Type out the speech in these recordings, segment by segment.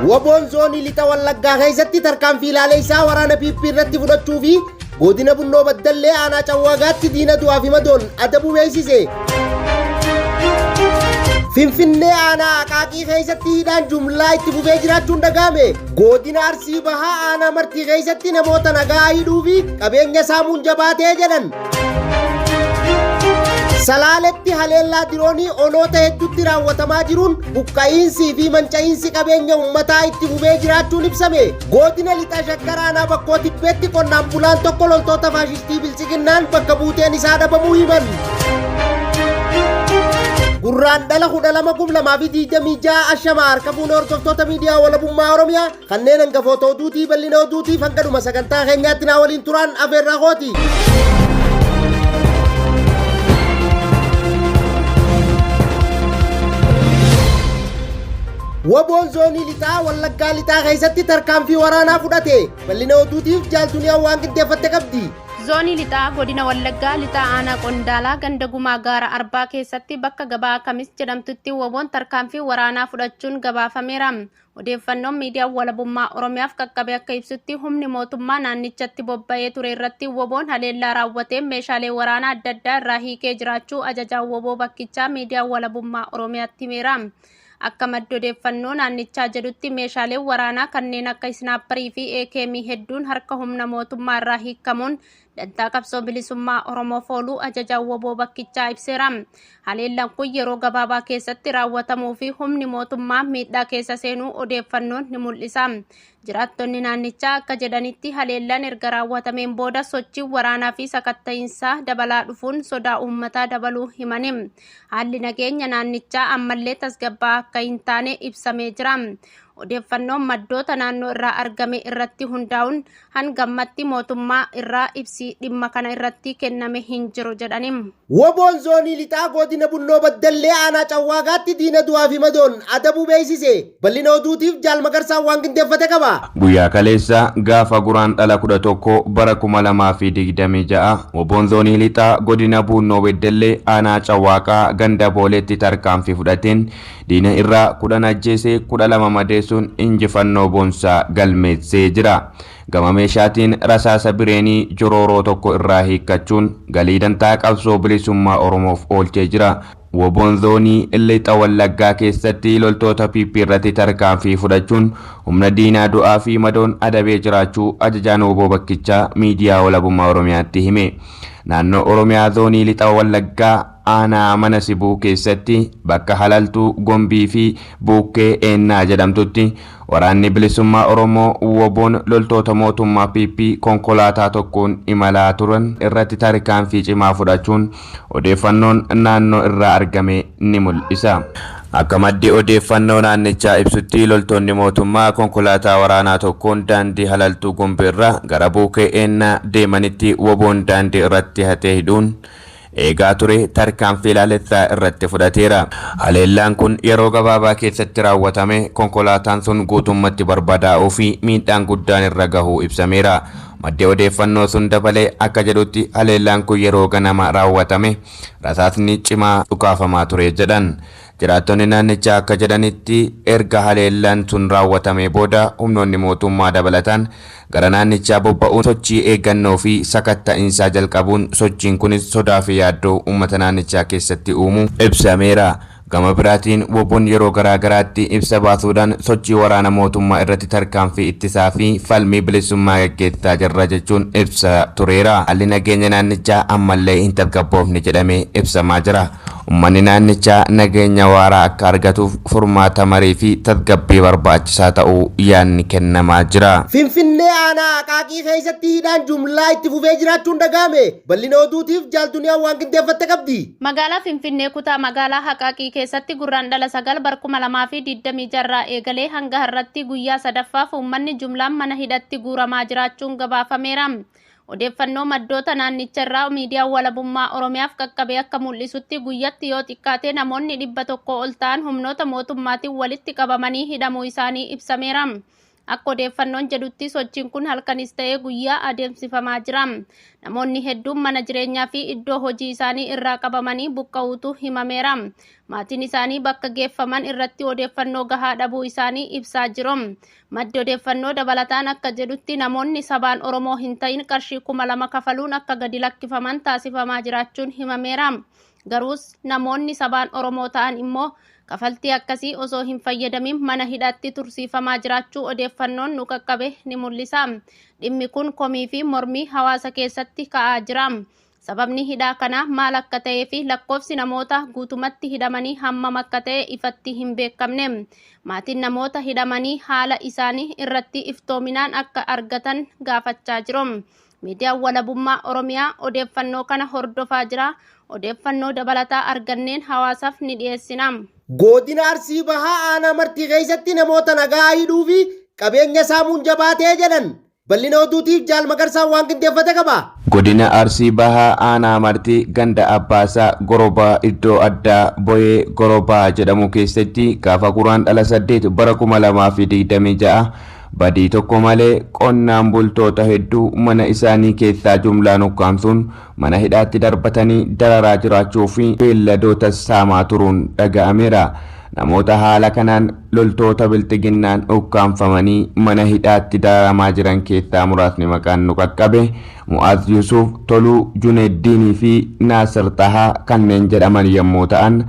Waboon zoonii lixa Wallaggaa keessatti tarkaanfii ilaaleessaa waraana PP irratti fudhachuu fi godina Bunnoo Baddallee aanaa Cawwaagaatti diina du'aa fi madoon adabuu beeksise. Finfinnee aanaa Aqaaqii keessatti hidhaan jumlaa itti fufee jiraachuun dhaga'ame. Godina Arsii Bahaa aanaa Martii keessatti namoota nagaa hidhuu fi qabeenya saamuun jabaatee jedhan. Salaaletti haleellaa diroonii onoota hedduutti raawwatamaa jiruun buqqa'iinsii fi manca'iinsi qabeenya uummataa itti fufee jiraachuun ibsame. Godina Lixa Shaggar aanaa Bakkoo Tibbeetti qonnaan bulaan tokko loltoota faashistii Biltsiginnaan bakka buuteen isaa dhabamuu himan. Gurraandhala 12,2026 ashama harka fuune hordoftoota miidiyaa walabummaa Oromiyaa kanneen hangafoota oduutii bal'ina oduutiif hanga dhuma sagantaa keenyaatti naa waliin turaan afeerraa kooti. Waboon zoonii lixaa Wallaggaa lixaa keessatti tarkaanfii waraanaa fudhate. Bal'ina oduutiif jaaltuniyaa waan qindeeffatte qabdi. Zoonii Lixaa Godina Wallaggaa Lixaa Aanaa Qondaalaa ganda Gumaa Gaara Arbaa keessatti bakka gabaa Kamis jedhamtutti Waboon tarkaanfii waraanaa fudhachuun gabaafameera. Odeeffannoon miidiyaa Walabummaa Oromiyaaf qaqqabe akka ibsutti humni mootummaa naannichatti bobba'ee ture irratti Waboon haleellaa raawwateen meeshaalee waraanaa adda addaa irraa hiikee jiraachuu ajajaan Waboo bakkichaa miidiyaa Walabummaa Oromiyaatti himeera. Akka maddi odeeffannoo naannichaa jedhutti meeshaaleen waraanaa kanneen akka isnaapparii fi AKM hedduun harka humna mootummaa irraa hiikkamuun dantaa qabsoo bilisummaa Oromoof ooluu ajajaan woboo bakkichaa ibseera. Haleellaan kun yeroo gabaabaa keessatti raawwatamuu fi humni mootummaa miidhaa keessa seenuu odeeffannoon ni mul'isa. Jiraattonni naannichaa akka jedhanitti haleellaan erga raawwatameen booda sochiin waraanaa fi sakatta'iinsaa dabalaa dhufuun sodaa uummataa dabaluu himani. Haalli nageenya naannichaa ammallee tasgabbaa'aa akka hin taane ibsamee jira. Odeeffannoon maddoota naannoo irraa argame irratti hundaa'uun hanga ammatti mootummaa irraa ibsi dhimma kana irratti kenname hin jiru jedhani. Woboon zoonii lixaa godina Bunnoo Baddallee aanaa Cawwaaqaatti diina du'aa fi madoon adabuu beeksise. Bal'ina oduutiif Jaal Magarsaan waan qindeeffate qaba. Guyyaa kaleessa gaafa Guraandhala 11 bara 2026 Woboon Zoonii Lixaa Godina Buunnoo Beddellee Aanaa Cawwaaqaa ganda Booleetti tarkaanfii fudhateen diina irraa 10 ajjeesee 12 madeessuun injifannoo boonsaa galmeessee jira. Gama meeshaatiin rasaasa bireenii jorooroo tokko irraa hiikkachuun galii dantaa qabsoo bilisummaa Oromoof oolchee jira. Woboon Zoonii Lixa Wallaggaa keessatti loltoota PP irratti tarkaanfii fudhachuun humna diinaa du'aa fi madoon adabee jiraachuu ajajaan wbo bakkichaa Miidiyaa Walabummaa Oromiyaatti hime. Naannoo Oromiyaa Zoonii Lixa Wallaggaa Aanaa Mana Sibuu keessatti bakka Halaltuu Gombii fi Buukkee Eennaa jedhamtutti Waraanni Bilisummaa Oromoo WBOn loltoota mootummaa PP konkolaataa tokkoon imalaa turan irratti tarkaanfii cimaa fudhachuun odeeffannoon naannoo irraa argame ni mul'isa. Akka maddi odeeffannoo naannichaa ibsutti loltoonni mootummaa konkolaataa waraanaa tokkoon daandii Halaltuu Gombii irraa gara Buukee Eennaa deemanitti WBOn daandii irratti hatee hidhuun eegaa ture tarkaanfii laalessaa irratti fudhateera. Haleellaan kun yeroo gabaabaa keessatti raawwatame konkolaataan sun guutummatti barbadaa'uu fi miidhaan guddaan irra gahuu ibsameera. Maddi odeeffannoo sun dabalee akka jedhutti haleellaan kun yeroo ganama raawwatame rasaasni cimaa dhukaafamaa ture jedhan. Jiraattonni naannichaa akka jedhanitti erga haleellaan sun raawwatamee booda humnoonni mootummaa dabalataan gara naannichaa bobba'uun sochii eeggannoo fi sakatta'iinsaa jalqabuun sochiin kunis sodaa fi yaaddoo uummata naannichaa keessatti uumuu ibsameera. Gama biraatiin WBOn yeroo garaa garaatti ibsa baasuudhaan sochii waraana mootummaa irratti tarkaanfii ittisaa fi falmii bilisummaa gaggeessaa jirra jechuun ibsa tureera. Haalli nageenya naannichaa ammallee hin tasgabboofne jedhamee ibsamaa jira. Ummanni naannichaa nageenya waaraa akka argatuuf furmaata marii fi tasgabbii barbaachisaa ta'uu yaadni kennamaa jira. Finfinnee aanaa Aqaaqii keessatti hidhaan jumlaa itti fufee jiraachuun dhaga'ame. Bal'ina oduutiif Jaal Duniyaan waan qindeeffatte qabdi. Magaalaa Finfinnee kutaa magaalaa Haqaaqii keessatti Gurraandhala 9 bar 2026 irraa eegalee hanga har'atti guyyaa sadaffaaf uummanni jumlaan mana hidhatti guuramaa jiraachuun gabaafameera. Odeeffannoo maddoota naannicha irraa miidiyaan Walabummaa Oromiyaaf qaqqabe akka mul'isutti guyyatti yoo xiqqaate namoonni 100 ol ta'an humnoota mootummaatiin walitti qabamanii hidhamuu isaanii ibsameera. Akka odeeffannoon jedhutti sochiin kun halkanis ta'ee guyyaa adeemsifamaa jira. Namoonni hedduun mana jireenyaa fi iddoo hojii isaanii irraa qabamanii buqqa'uutu himameera. Maatiin isaanii bakka geeffaman irratti odeeffannoo gahaa dhabuu isaanii ibsaa jiru. Maddi odeeffannoo dabalataan akka jedhutti namoonni sabaan Oromoo hin ta'in qarshii 2000 kafaluun akka gadi lakkifaman taasifamaa jiraachuun himameera. Garuus namoonni sabaan Oromoo ta'an immoo kafaltii akkasii osoo hin fayyadamin mana hidhaatti tursiifamaa jiraachuu odeeffannoon nu qaqqabe ni mul'isa. Dhimmi kun komii fi mormii hawaasa keessatti ka'aa jira. Sababni hidhaa kanaa maal akka ta'ee fi lakkoofsi namoota guutumatti hidhamanii hammam akka ta'e ifatti hin beekamne. Maatiin namoota hidhamanii haala isaanii irratti iftoominaan akka argatan gaafachaa jiru. Miidiyaan Walabummaa Oromiyaa odeeffannoo kana hordofaa jira. Odeeffannoo dabalataa arganneen hawaasaaf ni dhiyeessina. Godina Arsii Bahaa aanaa Martii keessatti namoota nagaa hidhuu fi qabeenya saamuun jabaatee jedhan. Bal'ina oduutiif Jaal Magarsaan waan qindeeffate qaba. Godina Arsii Bahaa aanaa Martii ganda Abbaasaa Gorobaa iddoo addaa Boyee Gorobaa jedhamu keessatti gaafa Guraandhala 8 bara 2026 badii tokko malee qonnaan bultoota hedduu mana isaanii keessaa jumlaan ukkaamsuun mana hidhaatti darbatanii dararaa jiraachuu fi beelladoota saamaa turuun dhaga'ameera. Namoota haala kanaan loltoota bilxiginnaan ukkaamfamanii mana hidhaatti dararamaa jiran keessaa muraasni maqaan nu qaqqabe Mu'aaz Yusuuf, Toluu Juneeddiinii fi Naasir Xahaa kanneen jedhaman yommuu ta'an,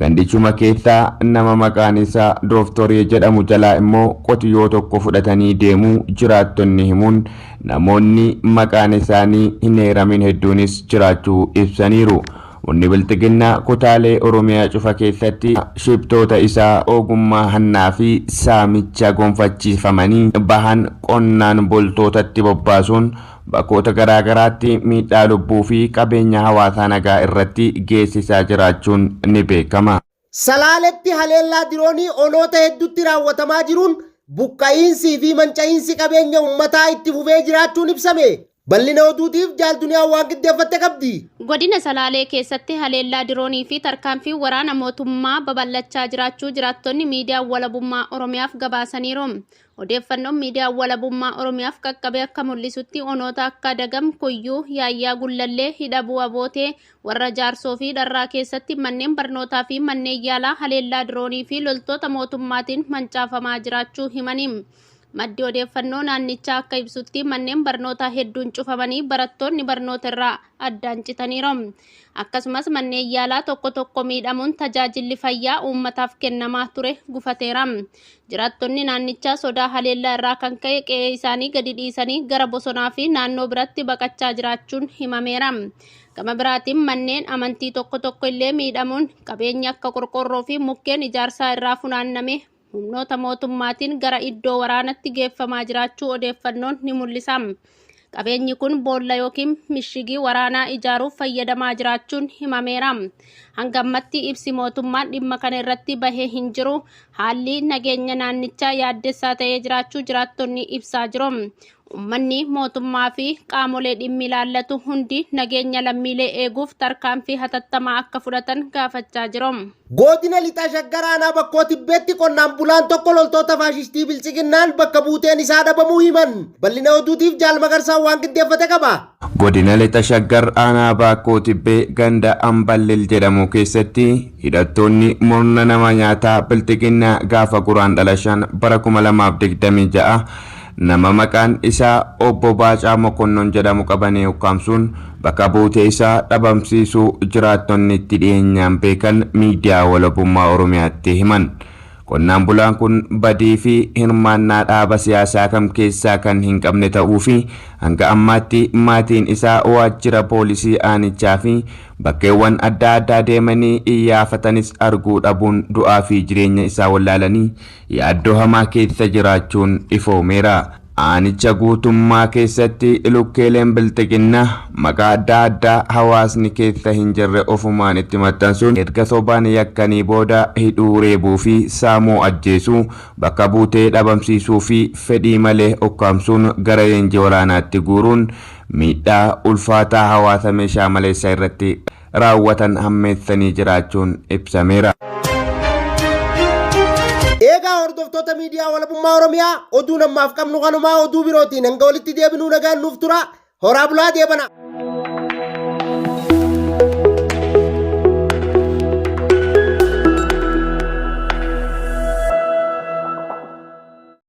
gandichuma keessaa nama maqaan isaa Dooftoree jedhamu jalaa immoo qotiyyoo tokko fudhatanii deemuu jiraattonni himuun namoonni maqaan isaanii hin eeramin hedduunis jiraachuu ibsaniiru. Humni bilxiginnaa kutaalee Oromiyaa cufa keessatti shiftoota isaa ogummaa hannaa fi saamicha gonfachiifamanii bahan qonnaan bultootatti bobbaasuun bakkoota garaa garaatti miidhaa lubbuu fi qabeenya hawaasaa nagaa irratti geessisaa jiraachuun ni beekama. Salaaletti haleellaa diroonii onoota hedduutti raawwatamaa jiruun buqqa'iinsii fi manca'iinsi qabeenya uummataa itti fufee jiraachuun ibsame. Bal'ina oduutiif Jaal Duniyaan waan qindeeffatte qabdi. Godina Salaalee keessatti haleellaa diroonii fi tarkaanfii waraana mootummaa babal'achaa jiraachuu jiraattonni miidiyaa Walabummaa Oromiyaaf gabaasaniiru. Odeeffannoon miidiyaa Walabummaa Oromiyaaf qaqqabe akka mul'isutti onoota akka Dagam, Kuyyuu, Yaayyaa Gullallee, Hidhabuu Abootee, Warra Jaarsoo fi Dharraa keessatti manneen barnootaa fi manneen yaalaa haleellaa diroonii fi loltoota mootummaatiin mancaafamaa jiraachuu himani. Maddi odeeffannoo naannichaa akka ibsutti manneen barnootaa hedduun cufamanii barattoonni barnoota irraa addaan citaniiru. Akkasumas manneen yaalaa tokko tokko miidhamuun tajaajilli fayyaa uummataaf kennamaa ture gufateera. Jiraattonni naannichaa sodaa haleellaa irraa kan ka'e qe'ee isaanii gadi dhiisanii gara bosonaa fi naannoo biratti baqachaa jiraachuun himameera. Gama biraatiin manneen amantii tokko tokko illee miidhamuun qabeenya akka qorqorroo fi mukkeen ijaarsaa irraa funaanname humnoota mootummaatiin gara iddoo waraanatti geeffamaa jiraachuu odeeffannoon ni mul'isa. Qabeenyi kun boolla yookiin mishigii waraanaa ijaaruuf fayyadamaa jiraachuun himameera. Hanga ammatti ibsi mootummaan dhimma kana irratti bahee hin jiru. Haalli nageenya naannichaa yaaddessaa ta'ee jiraachuu jiraattonni ibsaa jiru. Uummanni mootummaa fi qaamolee dhimmi ilaallatu hundi nageenya lammiilee eeguuf tarkaanfii hatattamaa akka fudhatan gaafachaa jiru. Godina Lixa Shaggar aanaa Bakkoo Tibbeetti qonnaan bulaan tokko loltoota faashistii Biltsiginnaan bakka buuteen isaa dhabamuu himan. Bal'ina oduutiif Jaal Magarsaan waan qindeeffate qaba. Godina Lixa Shaggar aanaa Baakkoo Tibbee ganda Amballil jedhamu keessatti hidhattoonni murna nama nyaataa Bilxiginnaa gaafa Guraandhala 5 bara 2026 nama maqaan isaa Obbo Baacaa Mokonnon jedhamu qabanii ukkaamsuun bakka buutee isaa dhabamsiisuu jiraattonni itti dhiyeenyaan beekan miidiyaa Walabummaa Oromiyaatti himan. Qonnaan bulaan kun badii fi hirmaannaa dhaaba siyaasaa kam keessaa kan hin qabne ta'uu fi hanga ammaatti maatiin isaa waajjira poolisii aanichaa fi bakkeewwan adda addaa deemanii iyyaafatanis arguu dhabuun du'aa fi jireenya isaa wallaalanii yaaddoo hamaa keessa jiraachuun ifoomeera. Aanicha guutummaa keessatti lukkeeleen bilxiginnaa maqaa adda addaa hawaasni keessa hin jirre ofumaan itti maxxansuun erga sobaan yakkanii booda hidhuu, reebuu fi saamuu, ajjeesuu, bakka buutee dhabamsiisuu fi fedhii malee ukkaamsuun gara leenjii waraanaatti guuruun miidhaa ulfaataa hawaasa meeshaa maleessa irratti raawwatan hammeessanii jiraachuun ibsameera. Eega Egaa hordoftoota miidiyaa walabummaa Oromiyaa, oduun ammaaf qabnu kanumaa. Oduu birootiin hanga walitti deebinuu nagaan nuuf tura. Horaa bulaa, deebana.